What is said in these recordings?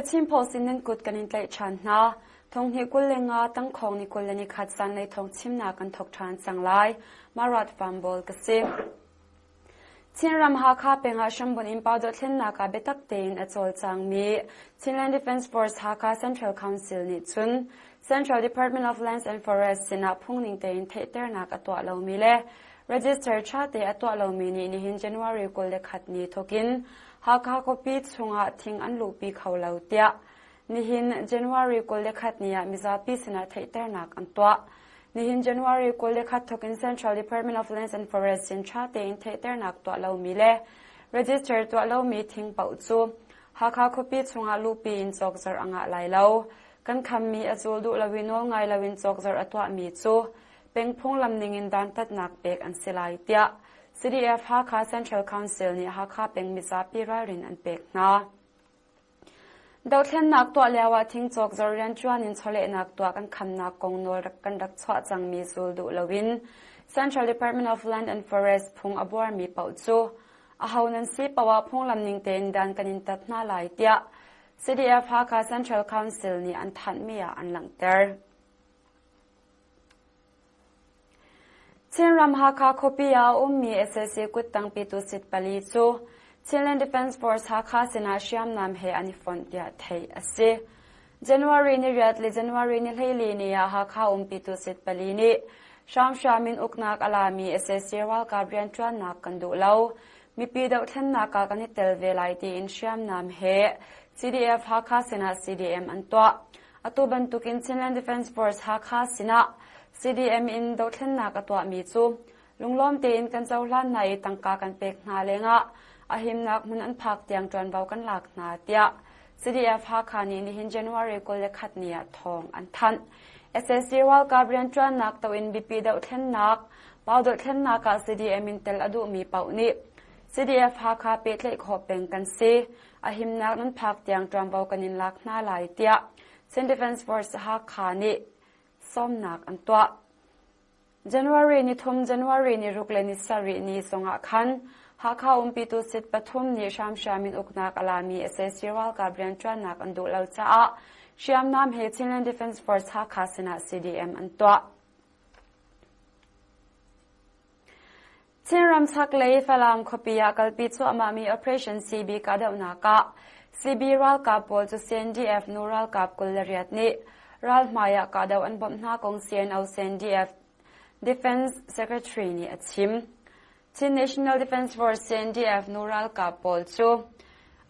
The Chin Post in nan kut kan in tlaih ṭhan hna. Thonghnih 25 tangkhawng ni 21 zanlei thawng chimnak kan thawk ṭhan cang lai. Marat Fambol ka si. Chinram Hakha peng ah hrambun in pau dothlennak ah biatak tein a cawlcangmi Chinland Defence Force Hakha Central Council nih cun Central Department of Lands and Forests sinah phungning tein theihternak a tuah lomi le register ṭha te a tuah lomi nih nihin January 21 ni thawkin Hakha khuapi chungah thing an luhpi kho lo tiah nihin January 21 ni ah mizapi sinah theihternak an tuah. Nihin January 21 thawkin Central Department of Lands and Forests in ṭha tein theihternak tuah lomi le register tuah lomi thing paoh cu Hakha khuapi chungah luhpi in cawkzorh a ngah lai lo. Kan khammi a zul duh lo i nawlngai loin cawkzorh a tuahmi cu peng phunglam ningin dantatnak pek an si lai tiah CDF Hakha Central Council nih Hakha peng mizapi ralrin an pek hna. Dothlennak tuah lio ah thingcawk zor rianṭuan in chawlehnak tuah kan khamnak kong nawl kan rak chuah cangmi zul duh loin Central Department of Land and Forest phung a buarmi paoh cu aho nan si paoh ah phunglam ning tein dan kan in tat hna lai tiah CDF Hakha Central Council nih an thanhmi ah an langhter. Chinram Hakha khuapi ah a ummi sac kuttang Pitusit pali cu Chinland Defence Force Hakha sinah hriamnam he an i fonh tiah theih a si. January ni riat le January ni 14 ni ah Hakha um Pitusit pali nih hramhram in uknak a lami sac ralkap rianṭuannak kan duh lo. Mipi dohthlennak ah kan i tel ve lai tiin hriamnam he CDF Hakha sinah CDM an tuah. Atu bantukin Chinland Defence Force Hakha sinah CDM in dothlennak a tuahmi cu lunglawm tein kan cohlan hna i tangka kan pek hna lengah a himnak hmun an phak tiang ṭuanvo kan lak hna tiah CDF Hakha nih nihin January 21 ni ah thawng an thanh. SSC ralkap rianṭuannak to in biapi dohthlennak, pau dohthlennak ah CDM in tel a duhmi paoh nih CDF Hakha pehtlaih khawh peng kan si. A himnak nan phak tiang ṭuanvo kan in lak hna lai tiah Chin Defence Force Hakha nih sawmnak an tuah. January ni thum, January ni ruk le ni sarih ni zongah khan Hakha umpitu sit pathum nih hramhram in uknak a lami sac ralkap rianṭuannak an duh lo caah hriamnam he Chinland Defence Force Hakha sinah CDM an tuah. Chinram chaklei Falam khuapi ah kalpi cuahmahmi Operation CB kahdohnak ah CB ralkap pawl cu CNDF nu ralkap 28 nih ralhmai ah kahdoh an bawmh hna kong CNO CNDF Defense Secretary nih a chim. Chin National Defense Force CNDF nu ralkap pawl cu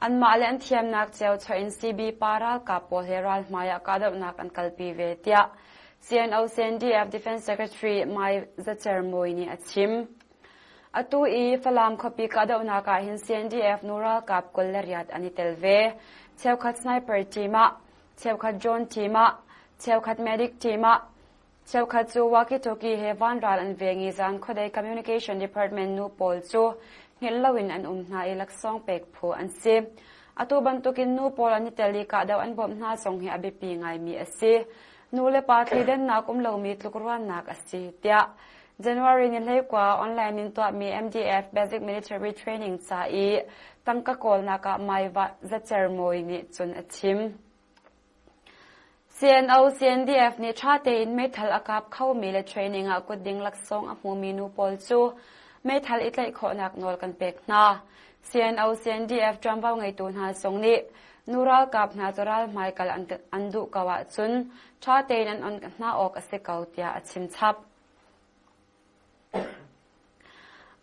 anmah le an thiamnak cio chuah in CB pa ralkap pawl he ralhmai ah kahdohnak an kalpi ve tiah CNO CNDF Defense Secretary Mai Zacer Mawi nih a chim. Atu i Falam khuapi kahdohnak ah hin CNDF nu ralkap 28 an i tel ve. Cheukhat sniper team ah, cheukhat drone team ah, cheukhat medic team ah, cheukhat cu walkie-talkie he vanral an veng i zan khuadei communication department nu pawl cu hngilh loin an um hna i laksawng pek phu an si. Atu bantukin nu pawl an i tel i kahdoh an bawmh hna zong hi a biapi ngaimi a si. Nu le pa thleidannak um lomi tlukruannak a si tiah January ni 19 online in tuahmi MDF Basic Military Training ca i tangka kawlnak ah Mai Zacer Mawi nih cun a chim. CNO CNDF nih ṭha tein meithal a kap khomi le training ah kutding laksawng a hmumi nu pawl cu meithal i tlaih khawhnak nawl kan pek hna. CNO CNDF ṭuanvo ngeitu hna zong nih Nu ralkap hna cu ral hmaikal an duh ko ahcun ṭha tein an on hna awk a si ko tiah a chim chap.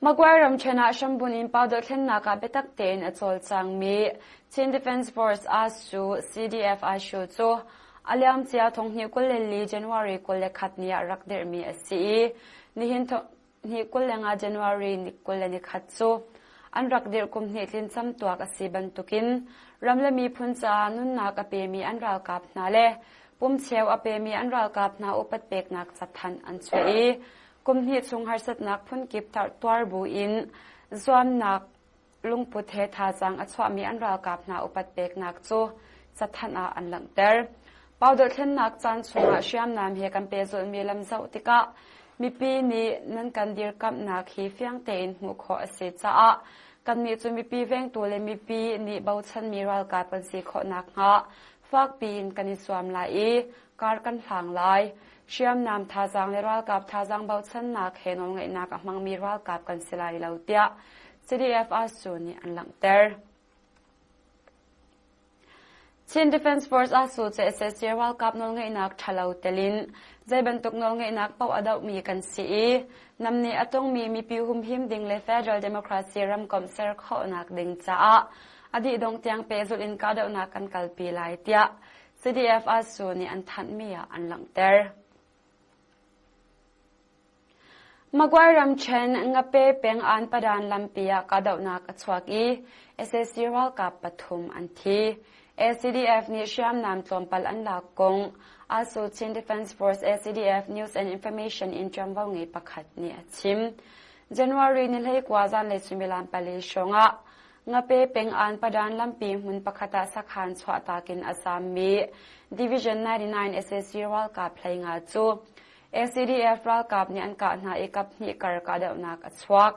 Magway ramṭhen ah hrambun in pau dothlennak ah biatak tein a cawlcangmi Chin Defence Force ASU CDF ASU cu a liamcia thonghnih 24 January 21 ni ah rak dirhmi a si i nihin Ni 25 January ni 21 cu an rak dirh kum hnih tlin camtuak a si bantukin ram le miphun caah nunnak a pemi an ralkap hna le pumcheu a pemi an ralkap hna upat peknak cathanh an chuah i kum hnih chung harsatnak phunkip tuar buin zuamnak lungput he thazaang a chuahmi an ralkap hna upat peknak cu cathanh ah an langhter. Pau dothlennak caan chungah hriamnam he kan pehzulhmi lam zoh tikah mipi nih nan kan dirkamhnak hi fiang tein hmuh khawh a si caah Kannih cu mipi vengtu le mipi nih bochanmi ralkap kan si khawh nakhnga fakpi in kan i zuam lai i kar kan hlang lai. Hriamnam thazaang le ralkap thazaang bochannak he nawlngeihnak a hmangmi ralkap kan si lai lo, tiah CDF ASU nih an langhter. Chin Defence Force ASU cu sac ralkap nawlngeihnak ṭhalo tel in zei bantuk nawlngeihnak paoh a dohmi kan si i namneh a tongmi mipi humhim ding le Federal Democracy ramkomh ser khawhnak ding caah a dihdongh tiang pehzulh in kahdohnak kan kalpi lai tiah CDF ASU nih an thanhmi ah an langhter. Magway ramṭhen Ngape peng Anpadan lampi ah kahdohnak a chuak i sac ralkap pathum an thi. ACDF nih hriamnam tlawmpal an lak kong ASU Chin Defense Force ACDF News and Information in ṭuanvo ngei pakhat nih a chim. January ni 19 zanlei suimilam pali hrawng ah Ngape peng Anpadan lampi hmun pakhat ah sakhan chuahtak in a zaammi Division 99 sac ralkap 15 cu ACDF ralkap nih an kah hna i kaphnih kar kahdohnak a chuak.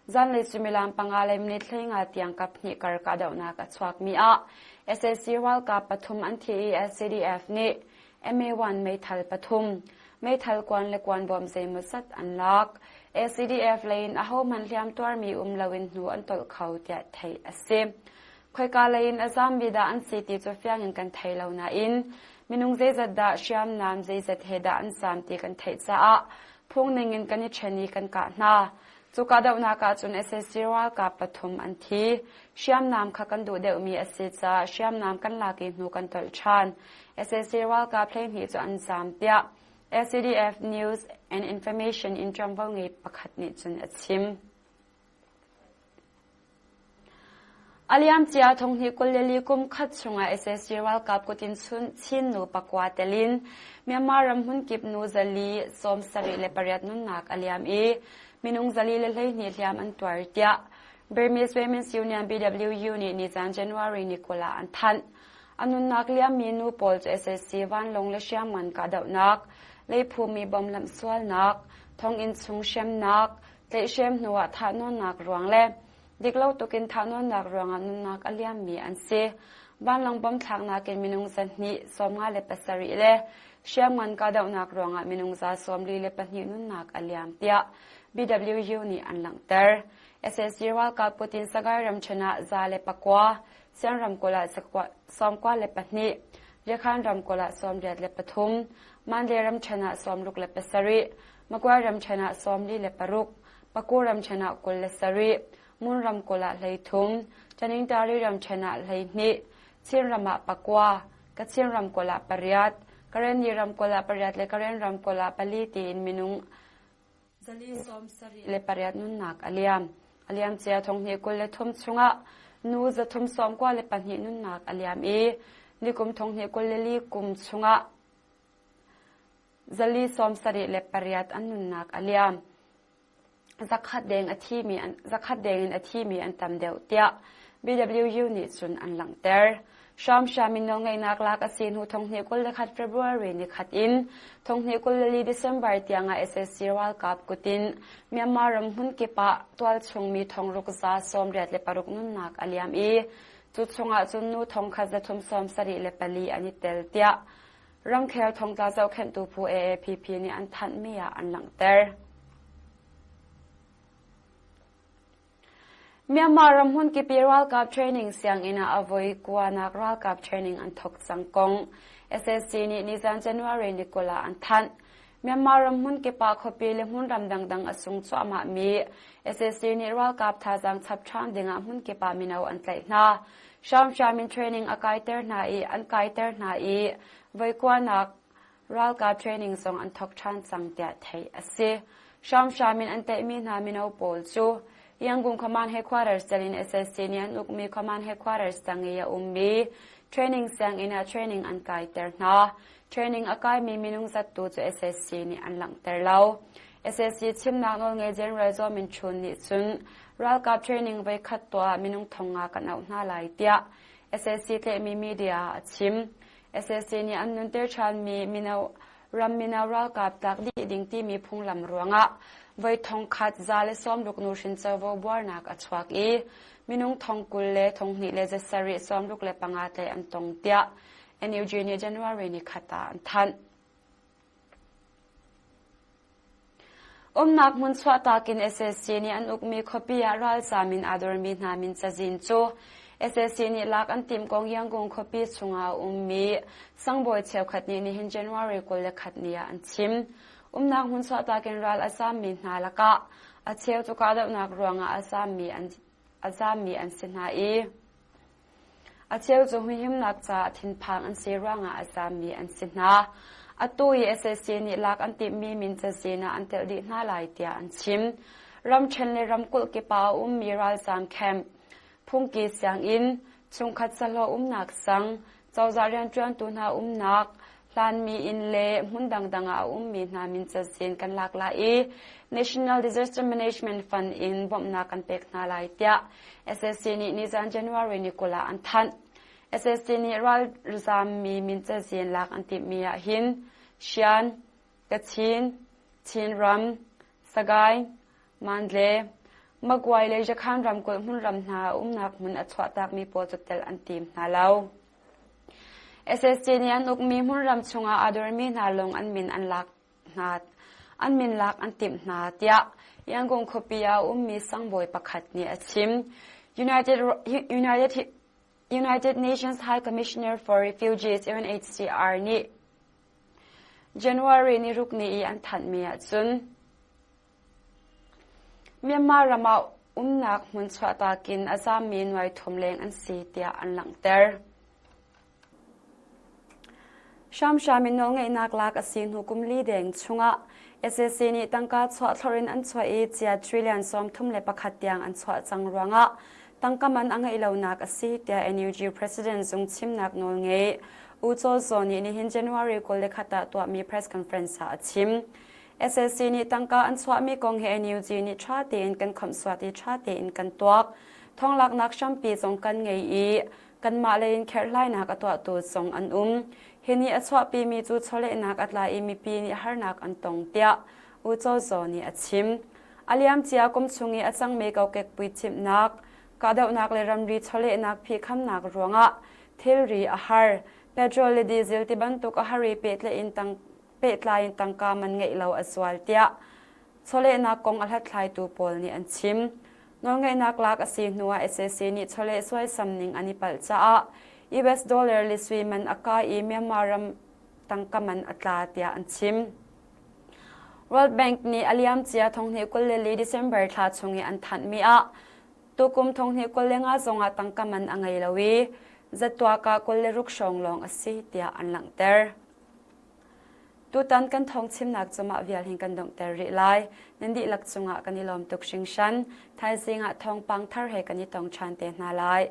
Zanlei suimilam panga le minute 15 tiang kaphnih kar kahdohnak a chuakmi ah sac ralkap pathum an thi i ACDF nih MA-1 meithal pathum, meithal kuan le kuan bawm zeimawzat an lak. ACDF lei in ahohmanh hliam tuarmi um loin hnu an tolh kho tiah theih a si. Khoika lei in a zaammi dah an si ti cu fiang in kan thei lo nain minung zeizat dah hriamnam zeizat he dah an zaam ti kan theih caah phung ning in kan i ṭhen i kan kah hna. Cu kahdohnak ahcun sac ralkap pathum an thi. Hriamnam kha kan duh deuhmi a si caah hriamnam kan lak i hnu kan tolh ṭhan. Sac ralkap 12 cu an zaam tiah SCDF News and Information in ṭuanvo ngei pakhat nih cun a chim. A liamcia thonghnih 22 kum khat chungah sac ralkap kut in Chin nu pakua tel in Myanmar ram hmunkip nu 478 nunnak a liam i minung 412 hliam an tuar tiah Burmese Women's Union BWU nih nizan January ni 20 ah an thanh. A nunnak liammi nu pawl cu sac vanlawng le hriamngan kahdohnak, leiphumi bom lamh sualnak, thonginn chung hremnak, tlaihhrem hnuah thahnawnnak ruang le diklo tukin thahnawnnak ruangah nunnak a liammi an si. Vanlawng bom thlaknak in minung 257 le hriamngan kahdohnak ruangah minung 142 nunnak a liam tiah BWU nih an langhter. SSG ralkap kut in Sagaing ramṭhen ah 109, Sian ramkulh ah 92, Yakhan ramkulh ah 83, Mandalay ramṭhen ah 67, Magway ramṭhen ah 46, Paku ramṭhen ah 27, Ngun ramkulh ah 33, Taningtari ramṭhen ah 12, Chin ram ah pakua, Kachin ramkulh ah pariat, Karenni ramkulh ah pariat le Karen ramkulh ah pali tiin minung 478 nunnak a liam. A liamcia 2023 chungah nu 392 nunnak a liam i nikum 2024 kum chungah 478 an nunnak a liam. Zakhat deng a thimi an, zakhat deng in a thimi an tam deuh tiah BWU nih cun an langhter. Hramhram in nawlngeihnak lak a si hnu 2021 February ni khat in 2024 December tiangah sac ralkap kut in Myanmar ram hmunkip ah tualchung mi thongruk 86 nunnak a liam i cu chungah cun nu 1374 an i tel tiah ramkhel thongtla zohkhenhtu phu AAPP nih an thanhmi ah an langhter. Myanmar ram hmunkip i ralkap training sianginn ah a voi kuanak ralkap training an thawk cang kong sac nih nizan January ni 20 ah an thanh. Myanmar ram hmunkip ah khuapi le hmunram dangdang a sung cuahmahmi sac nih ralkap thazaang chap ṭhan dingah hmunkip ah mino an tlaih hna. Hramhram in training a kaiter hna i an kaiter hna i voi kuanak ralkap training zong an thawk ṭhan cang tiah theih a si. Hramhram in an tlaihmi hna mino pawl cu Yangon Command Headquarters tel in sac nih an ukmi Command Headquarters tang i a ummi training sianginn ah training an kaiter hna. Training a kaimi minung zattu cu sac nih an langhter lo. Sac chimnak nawlngei General Zaw Min Chun nih cun ralkap training voikhat tuah ah minung 5,000 kan auh hna lai tiah sac tlaihmi media ah a chim. Sac nih an nunter ṭhanmi mino ram mino ralkap tlak dih ding timi phunglam ruangah voi 1,160 nuhrin covo buarnak a chuak i. minung 20,000 le 2,765 tlaih an tong tiah NUG nih January ni khat ah an thanh. Umnak hmun chuahtak in sac nih an ukmi khuapi ah ralzaam in aa dormi hna min cazin cu sac nih lak an timh kong Yangon khuapi chungah a ummi sangbawi cheukhat nih nihin January 21 ni ah an chim. Umnak hmun chuahtak in ral a zaammi hna lakah a cheu cu kahdohnak ruangah a zaammi an a zaammi an si hna i A cheu cu huhimnak caah thinphang an si ruangah a zaammi an si hna. Atu i sac nih lak an timhmi min cazin ah an telh dih hna lai tiah an chim. Ramṭhen le ramkulh kip ah a ummi ralzaam camp, phungki sianginn, chungkhat sahlawh umnak sang, cozah rianṭuantu hna umnak, hlanmi inn le hmun dangdang ah a ummi hna min cazin kan lak lai i National Disaster Management Fund in bawmhnak kan pek hna lai tiah SSC nih nizan January ni 20 ah an thanh. SSC nih ralzammi min cazin lak an timhmi ah hin Shan, Kachin, Chinram, Sagaing, Mandle, Magway le Yakhan ramkulh hmunram hna umnak hmun a chuahtakmi pawl cu tel an tim hna lo. SSC nih an ukmi hmunram chungah aa dormi hna lawng an min an lak hna an min lak an timh hna tiah Yangon khuapi ah a ummi sangbawi pakhat nih a chim. United, United, United Nations High Commissioner for Refugees UNHCR nih January ni ruk ni i an thanhmi ahcun Myanmar ram ah umnak hmun chuahtak in a zaammi nuai thum leng an si tiah an langhter. Hramhram in nawlngeihnak lak a si hnu kum li deng chungah sac nih tangka chuah thlorh in an chuah i cia trillion 31 tiang an chuah cang ruangah tangka man a ngeih lonak a si tiah NUG President zung chimnak nawl ngei U Chaw Zaw nih nihin January 21 ah tuahmi press conference ah a chim. SSC nih tangka an chuahmi kong hi NUG nih ṭha tein kan khawmhsuat i ṭha tein kan tuak. Thonglaknak hrampi zong kan ngei i kanmah lei in kherhhlainak a tuahtu zong an um. Hi nih a chuahpimi cu chawlehnak a tla i mipi nih harnak an tong tiah U Chaw Zaw nih a chim. A liamcia kum chung i a cangmi kokek puicimhnak, kahdohnak le ramri chawlehnak phihkhamnak ruangah thilri a har. Petrol le diesel tibantuk a har i pehtlaih in tang pehtlai in tangka man ngeih lo a zual tiah chawlehnak kong a hlathlaitu pawl nih an chim. Nawlngeihnak lak a si hnuah sac nih chawleh suaisam ning an i palh caah US dollar le sui man a kai i Myanmar ram tangka man a tla tiah an chim. World Bank nih a liamcia 2024 December thla chung i an thanhmi ah tukum 2025 zongah tangka man a ngei lo i zatuak ah 26 hrawng lawng a si tiah an langhter. Tutan kan thawngchimnak cu mah vial hin kan donghter rih lai. Nan dihlak cungah kan i lawm tuk hringhran. Thaizing ah thawngpang thar he kan i tong ṭhan te hna lai.